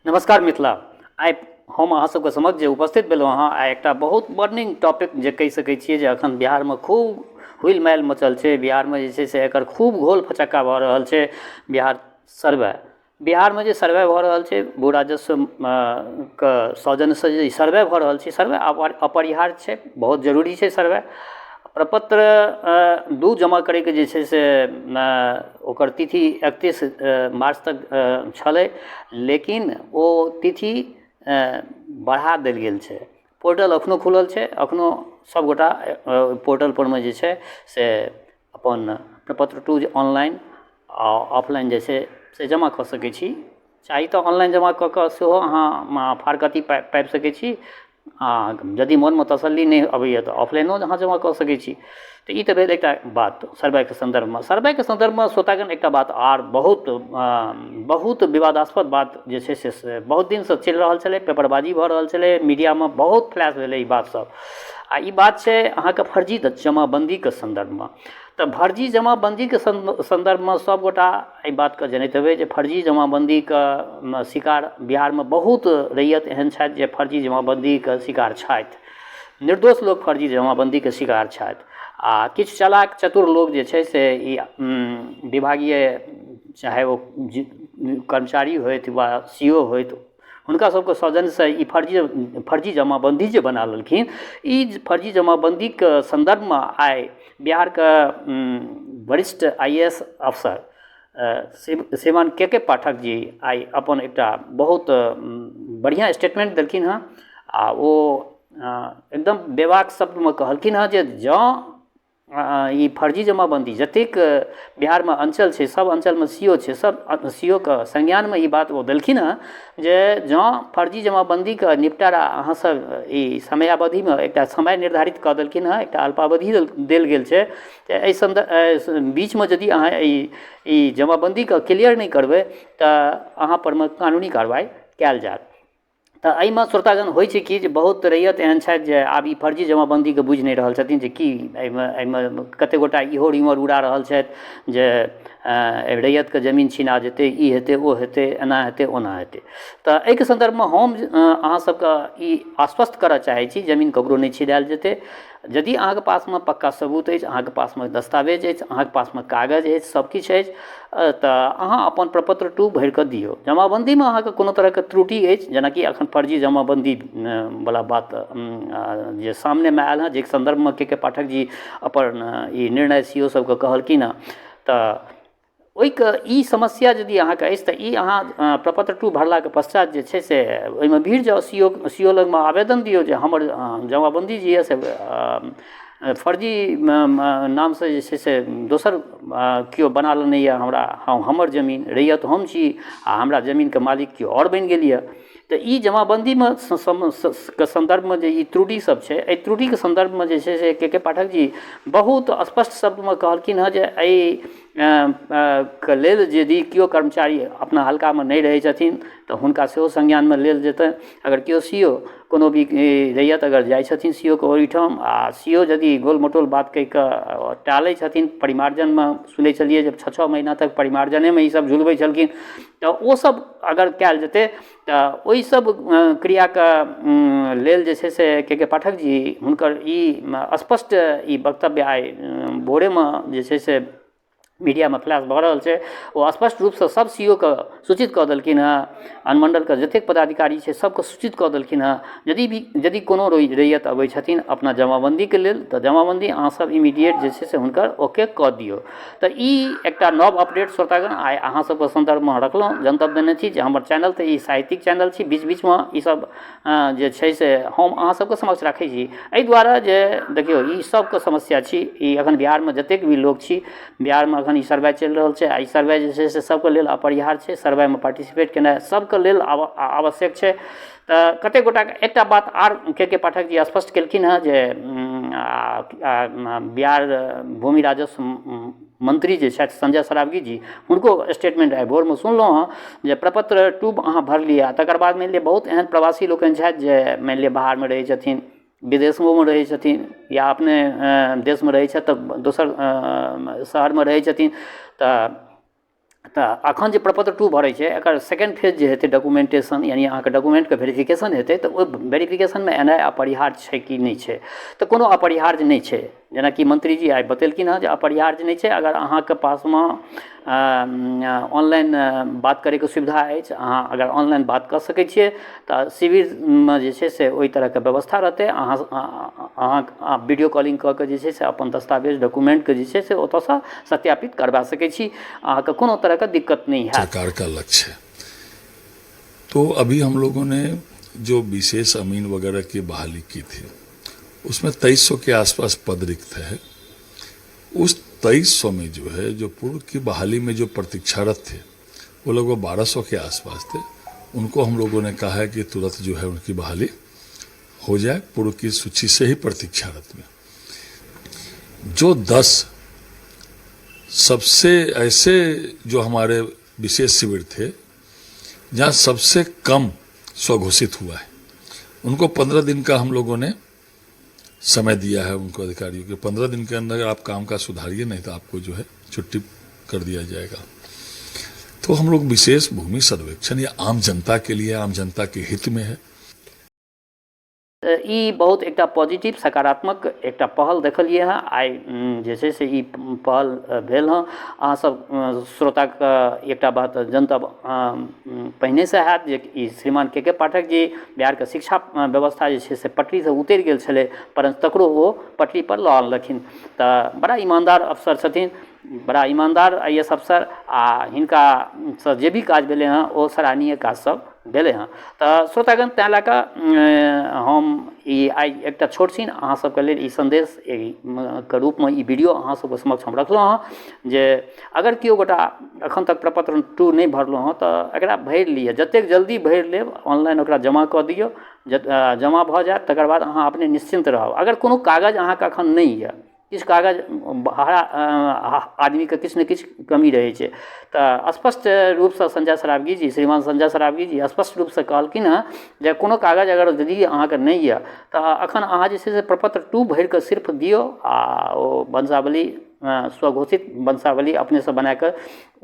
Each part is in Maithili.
नमस्कार मिथिला। आइ हम अहाँ सबके समक्ष जे उपस्थित भेलहुँ हँ, आइ एकटा बहुत बर्निंग टॉपिक जे कहि सकै छियै जे अखन बिहारमे खूब हुइल माइल मचल छै। बिहारमे जे छै से एकर खूब घोल फचक्का भऽ रहल छै। बिहार सर्वे, बिहारमे जे सर्वे भऽ रहल छै, भू राजस्व के सौजन्यसँ जे सर्वे भऽ रहल छै, सर्वे अपरिहार्य छै, बहुत जरूरी छै सर्वे। प्रपत्र 2 जमा करैके जे छै से ओकर तिथि 31 मार्च तक छलै, लेकिन ओ तिथि बढ़ा देल गेल छै। पोर्टल अखनो खुलल छै, अखनो सबगोटा पोर्टल परमे जे छै से अपन प्रपत्र 2 जे ऑनलाइन आ ऑफलाइन जे छै से जमा कऽ सकै छी। चाही तऽ ऑनलाइन जमा कऽ कऽ सेहो अहाँ फारकती पाबि सकै छी, आ यदि मोनमे तसल्ली नहि अबैया तऽ ऑफलाइनो अहाँ जमा कऽ सकै छी। तऽ ई तऽ भेल एकटा बात सर्वेके सन्दर्भमे। सर्वेके सन्दर्भमे श्रोतागण एकटा बात आर बहुत बहुत विवादास्पद बात जे छै से बहुत दिनसँ चलि रहल छलै, पेपरबाजी भऽ रहल छलै, मीडियामे बहुत फ्लैश भेलै ई बात सब। आ ई बात छै अहाँके फर्जी जमाबन्दीके सन्दर्भमे। तऽ फर्जी जमाबन्दीके सन्दर्भमे सबगोटा एहि बातके जनैत हेबै जे फर्जी जमाबन्दीके शिकार बिहारमे बहुत रैयत एहन छथि जे फर्जी जमाबन्दीके शिकार छथि। निर्दोष लोक फर्जी जमाबन्दीके शिकार छथि आ किछु चलाक चतुर लोक जे छै से ई विभागीय चाहे ओ कर्मचारी होथि वा सी ओ होथि, हुनका सबके सौजन्यसँ ई फर्जी जमाबन्दी जे बना लेलखिन, ई फर्जी जमाबन्दीके सन्दर्भमे आइ बिहारके वरिष्ठ आई ए एस अफसर श्रीमान के के पाठक जी आइ अपन एकटा बहुत बढ़िआँ स्टेटमेन्ट देलखिन हँ। आ ओ एकदम बेबाक शब्दमे कहलखिन हँ जे जँ ई फर्जी जमाबन्दी जतेक बिहारमे अञ्चल छै सब अञ्चलमे सी ओ छै, सब सी ओ के संज्ञानमे ई बात ओ देलखिन हँ जे जँ फर्जी जमाबन्दीके निपटारा अहाँ सब ई समयावधिमे एकटा समय निर्धारित कऽ देलखिन हँ, एकटा अल्पावधि देल गेल छै, तऽ एहि बीचमे यदि अहाँ ई जमाबन्दीके क्लियर नहि करबै तऽ अहाँ परमे कानूनी कार्रवाइ कयल जायत। तऽ एहिमे श्रोतागण होइ छै कि जे बहुत रैयत एहन छथि जे आब ई फर्जी जमाबन्दीके बुझि नहि रहल छथिन जे की एहिमे एहिमे कतेक गोटा इहो रिमर उड़ा रहल छथि जे रैयतके जमीन छिना जेतै, ई हेतै, ओ हेतै, एना हेतै, ओना हेतै। तऽ एहिके सन्दर्भमे हम अहाँ सबके ई आश्वस्त करऽ चाहै छी, जमीन ककरो नहि छिनायल जेतै। यदि अहाँके पासमे पक्का सबूत अछि, अहाँके पासमे दस्तावेज अछि, अहाँके पासमे कागज अछि, सब किछु अछि, तऽ अहाँ अपन प्रपत्र 2 भरिकऽ दियौ। जमाबन्दीमे अहाँके कोनो तरहके त्रुटि अछि, जेनाकि एखन फर्जी जमाबन्दी वला बात जे सामनेमे आयल हँ, जाहिके सन्दर्भमे के के पाठक जी अपन ई निर्णय सी ओ सबके कहलखिन हँ, तऽ ओहिके ई समस्या यदि अहाँके अछि तऽ ई अहाँ प्रपत्र 2 भरलाके पश्चात जे छै से ओहिमे भिड़ जाउ, सी ओ लगमे आवेदन दियौ जे हमर जमाबन्दी जे यऽ से फर्जी नामसँ जे छै से दोसर केओ बना लेने यऽ हमरा, हमर जमीन, रैयत हम छी आ हमरा जमीनके मालिक केओ आओर बनि गेल यऽ। तऽ ई जमाबन्दीमे के सन्दर्भमे जे ई त्रुटि सब छै, एहि त्रुटिके सन्दर्भमे जे छै से के के पाठक जी बहुत स्पष्ट शब्दमे कहलखिन हँ जे एहि के लेल यदि केओ कर्मचारी अपना हल्कामे नहि रहै छथिन तऽ हुनका सेहो संज्ञानमे लेल जेतनि। अगर केओ सी ओ कोनो भी रैयत अगर जाइ छथिन सी ओ के ओहिठाम आ सी ओ यदि गोल मटोल बात कहि कऽ टालै छथिन, परिमार्जनमे सुनै छलियै जे 6-6 महीना तक परिमार्जनेमे ई सब झुलबै छलखिन, तऽ ओ सब अगर कयल जेतै तऽ ओहि सब क्रियाके लेल जे छै से के के पाठक जी हुनकर ई स्पष्ट ई वक्तव्य आइ भोरेमे जे छै से मीडियामे फ्लैश भऽ रहल छै। ओ स्पष्ट रूपसँ सब सी ओ के सूचित कऽ देलखिन हँ, अनुमण्डलके जतेक पदाधिकारी छै सबके सूचित कऽ देलखिन हँ, यदि भी यदि कोनो रैयत अबै छथिन अपना जमाबन्दीके लेल तऽ जमाबन्दी अहाँ सब इमीडिएट जे छै से हुनकर ओके कऽ दियौ। तऽ ई एकटा नव अपडेट श्रोतागण आइ अहाँ सबके सन्दर्भमे रखलहुँ, जनतब देने छी जे हमर चैनल तऽ ई साहित्यिक चैनल छी, बीच बीचमे ई सब जे छै से हम अहाँ सबके समक्ष राखै छी एहि दुआरे जे देखियौ ई सबके समस्या छी। ई एखन बिहारमे जतेक भी लोक छी, बिहारमे एखन ई सर्वे चलि रहल छै आ ई सर्वे जे छै से सबके लेल अपरिहार्य छै। सर्वेमे पार्टिसिपेट केनाइ सबके लेल आवश्यक छै। तऽ कतेक गोटाके एकटा बात आर के के पाठक जी स्पष्ट केलखिन हँ जे बिहार भूमि राजस्व मंत्री जे छथि संजय सरावगी जी, हुनको स्टेटमेंट आइ भोरमे सुनलहुँ हँ जे प्रपत्र 2 अहाँ भरलियै आ तकर बाद मानि लिअ बहुत एहन प्रवासी लोकनि छथि जे मानि लिअ बाहरमे रहै छथिन, विदेशोमे रहै छथिन या अपने देशमे रहै छथि तऽ दोसर शहरमे रहै छथिन, तऽ तऽ अखन जे प्रपत्र टू भरै छै, एकर सेकेंड फेज जे हेतै डॉक्यूमेंटेशन, यानी अहाँके डॉक्यूमेंटके वेरिफिकेशन हेतै, तऽ ओहि वेरिफिकेशनमे एनाइ अपरिहार्य छै कि नहि छै? तऽ कोनो अपरिहार्य नहि छै। जेनाकि मंत्रीजी आइ बतेलखिन हँ जे अपरिहार्य नहि छै। अगर अहाँके पासमे ऑनलाइन बात करैके सुविधा अछि, अहाँ अगर ऑनलाइन बात कऽ सकै छियै, तऽ शिविरमे जे छै से ओहि तरहके व्यवस्था रहतै। अहाँ अहाँ वीडियो कॉलिंग कऽ कऽ जे छै से अपन दस्तावेज डॉक्यूमेंटके जे छै से ओतऽसँ सत्यापित करबा सकै छी, अहाँके कोनो तरहके दिक्कत नहि हैत। सरकार का लक्ष्य है। तो अभी हम लोगों ने जो विशेष अमीन वगैरह की बहाली की थी, उसमें 2300 के आसपास पद रिक्त है। उस 2300 में जो है, जो पूर्व की बहाली में जो प्रतीक्षारत थे, वो लगभग 1200 के आसपास थे। उनको हम लोगों ने कहा है कि तुरंत जो है उनकी बहाली हो जाए, पूर्व की सूची से ही प्रतीक्षारत में। जो 10 सबसे ऐसे जो हमारे विशेष शिविर थे जहां सबसे कम स्वघोषित हुआ है, उनको 15 दिन का हम लोगों ने समय दिया है उनको अधिकारियों के। 15 दिन के अंदर आप काम का सुधारिए, नहीं तो आपको जो है छुट्टी कर दिया जाएगा। तो हम लोग विशेष भूमि सर्वेक्षण, ये आम जनता के लिए, आम जनता के हित में है। ई बहुत एकटा पॉजिटिव, सकारात्मक एकटा पहल देखलियै हँ। आइ जे छै से ई पहल भेल हँ। अहाँसब श्रोताके एकटा बात जनतब पहिनेसँ हैत जे ई श्रीमान के के पाठक जी बिहारके शिक्षा व्यवस्था जे छै से पटरीसँ उतरि गेल छलै, परन्तु तकरो ओ पटरीपर लऽ अनलखिन। तऽ बड़ा ईमानदार अफसर छथिन, बड़ा ईमानदार आइ ए एस अफसर, आ हिनकासँ जे भी काज भेलै हँ ओ सराहनीय काज सब भेलै हँ। तऽ श्रोतागण, तैँ लए कऽ हम ई आइ एकटा छोट छिन अहाँ सबके लेल ई सन्देश के रूपमे ई वीडियो अहाँ सबके समक्ष हम रखलहुँ हँ जे अगर केओ गोटा एखन तक प्रपत्र टू नहि भरलहुँ हँ, तऽ एकरा भरि लिअ। जतेक जल्दी भरि लेब, ऑनलाइन ओकरा जमा कऽ दियौ, जमा भऽ जायत, तकर बाद अहाँ अपने निश्चिन्त रहब। अगर कोनो कागज अहाँके एखन नहि यऽ, किछु कागज हर आदमीके किछु ने किछु कमी रहै छै, तऽ स्पष्ट रूपसँ संजय सरावगी जी, श्रीमान संजय सरावगी जी स्पष्ट रूपसँ कहलखिन हँ जे कोनो कागज अगर यदि अहाँके नहि यऽ, तऽ एखन अहाँ जे छै से प्रपत्र टू भरिकऽ सिर्फ दियौ आ ओ वंशावली, स्वघोषित वंशावली अपनेसँ बनाकऽ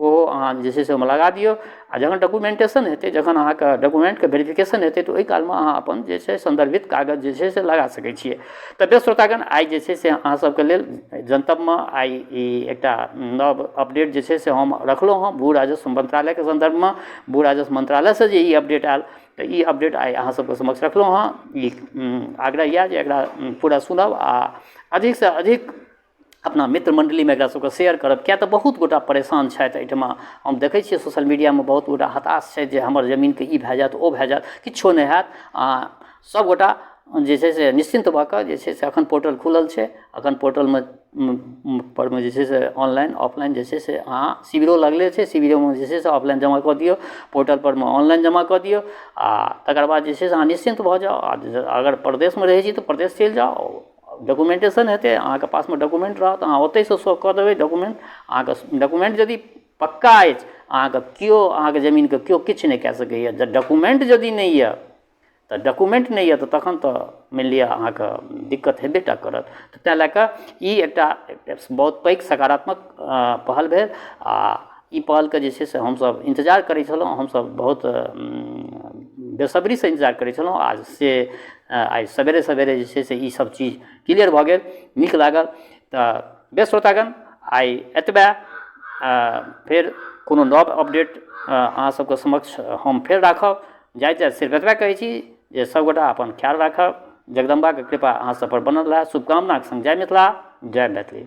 ओहो अहाँ जे छै से ओहिमे लगा दियौ। आ जखन डॉक्यूमेंटेशन हेतै, जखन अहाँके डॉक्यूमेंटके वेरिफिकेशन हेतै, तऽ ओहि कालमे अहाँ अपन जे छै सन्दर्भित कागज जे छै से लगा सकै छियै। तऽ बेस श्रोतागण, आइ जे छै से अहाँ सबके लेल जनतबमे आइ ई एकटा नव अपडेट जे छै से हम रखलहुँ हँ भू राजस्व मंत्रालयके सन्दर्भमे। भू राजस्व मंत्रालयसँ जे ई अपडेट आयल, तऽ ई अपडेट आइ अहाँ सबके समक्ष रखलहुँ हँ। ई आग्रह इएह जे एकरा पूरा सुनब आ अधिकसँ अधिक अपना मित्र मण्डलीमे एकरा सबके शेयर करब, किएक तऽ बहुत गोटा परेशान छथि एहिठमा। हम देखै छियै सोशल मीडियामे बहुत गोटा हताश छथि जे हमर जमीनके ई भए जायत, ओ भए जायत। किछो नहि हैत। आ सब गोटा जे छै से निश्चिन्त भऽ कऽ जे छै से एखन पोर्टल खुलल छै। एखन पोर्टलमे परमे जे छै से ऑनलाइन ऑफलाइन जे छै से अहाँ शिविरो लगले छै, शिविरोमे जे छै से ऑफलाइन जमा कऽ दियौ, पोर्टल परमे ऑनलाइन जमा कऽ दियौ आ तकर बाद जे छै से अहाँ निश्चिन्त भऽ जाउ। आ अगर परदेशमे रहै छी तऽ परदेश चलि जाउ, डॉक्यूमेंटेशन हेतै, अहाँके पासमे डॉक्यूमेंट रहत, अहाँ ओतहिसँ शो कऽ देबै डॉक्यूमेंट। अहाँके डॉक्यूमेंट यदि पक्का अछि, अहाँके केओ अहाँके जमीनके केओ किछु नहि कए सकैए। जँ डॉक्यूमेंट यदि नहि यऽ, तऽ डॉक्यूमेंट नहि यऽ तऽ तखन तऽ मानि लिअ अहाँके दिक्कत हेबे टा करत। तऽ ताहि लए कऽ ई एकटा बहुत पैघ सकारात्मक पहल भेल आ ई पहलके जे छै से हमसब इन्तजार करै छलहुँ, हमसब बहुत बेसब्रीसँ इन्तजार करै छलहुँ, आ से आइ सवेरे सवेरे जे छै से ई सब चीज क्लियर भऽ गेल, नीक लागल। तऽ बेस श्रोतागण, आइ एतबे। फेर कोनो नव अपडेट अहाँ सबके समक्ष हम फेर राखब। जाइत जाइत सिर्फ एतबे कहै छी जे सबगोटा अपन ख्याल राखब, जगदम्बाके कृपा अहाँ सब पर बनल रहए, शुभकामनाके सङ्ग जय मिथिला, जय मैथिली।